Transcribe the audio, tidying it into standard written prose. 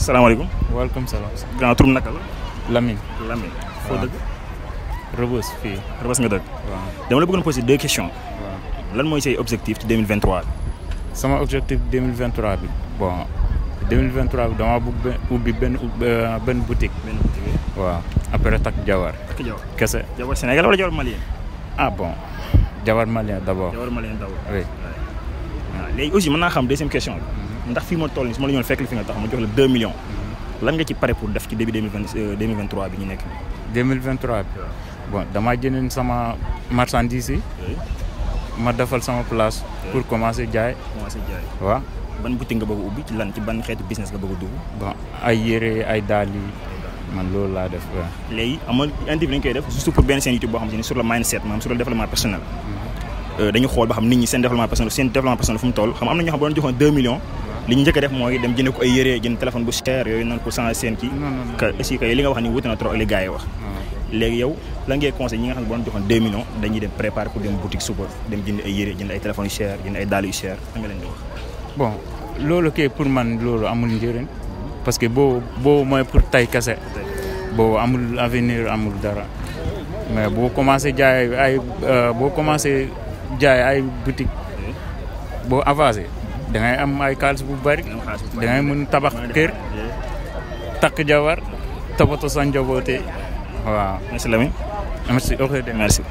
salaamaaleykum. waaleykum salaam. grand tur naka la. Lamine. Lamine. foo dëgg. Rebeuss fii. Rebeuss nga dëgg. waaw dama la bëggoon poser 2 questions. waaw lan mooy say objectif ci 2023 bi. sama objectif 2023 bi bon 2023 bi damaa bëgg ubbi benn boutique. benn boutique. waaw après takk jawar. takk jawar kese. jawar Sénégal wala jawar malien. ah bon jawar malien d'abord. jawar malien d'abord. oui. waaw léegi aussi mën naa xam deuxième question bi. ndax fii ma toll nii su ma la ñëwoon fekk li fi nga tax ma jox la 2 millions. lan nga ci pare pour def ci début 2023 bi ñu nekk. 2023 bi bon damaa jëndee sama marchandise yi. ma defal sama place. pour commencer jaay. waaw. ban boutique nga bëgg a ubbi ci lan ci ban xeetu business nga bëgg a dugg. bon ay yére ay dàll yi man loolu laa def. léegi amal interview lañ koy def juste pour benn seen YouTube boo xam ne sur le mindset maanaam sur le développement personnel. dañu xool ba xam nit ñi seen développement personnel fu mu toll xam am na ñoo xam boo doon joxoon 2 millions. li ñu njëkk a def mooy dem jënd ko ay yére jënd téléphone bu cher yooyu noonu pour changer seen kii. aussi que li nga wax ni wuute na trop li gars yi wax. léegi yow la ngay conseil ñi nga xam ne boo doon joxoon 2 millions dañuy dem préparer pour dem boutique suba dem jënd ay yére jënd ay téléphones yu cher jënd ay dàll yu cher da nga leen di wax. bon loolu kay pour man loolu amul njëriñ parce que boo mooy pour tay kese boo amul avenir amul dara mais boo commencé jaay ay boutique boo avancé da ngay am ay xaalis bu bari da ngay mën tabax kër takk jawar toppatoo sa njaboote waaw. merci Lamine. merci ok merci.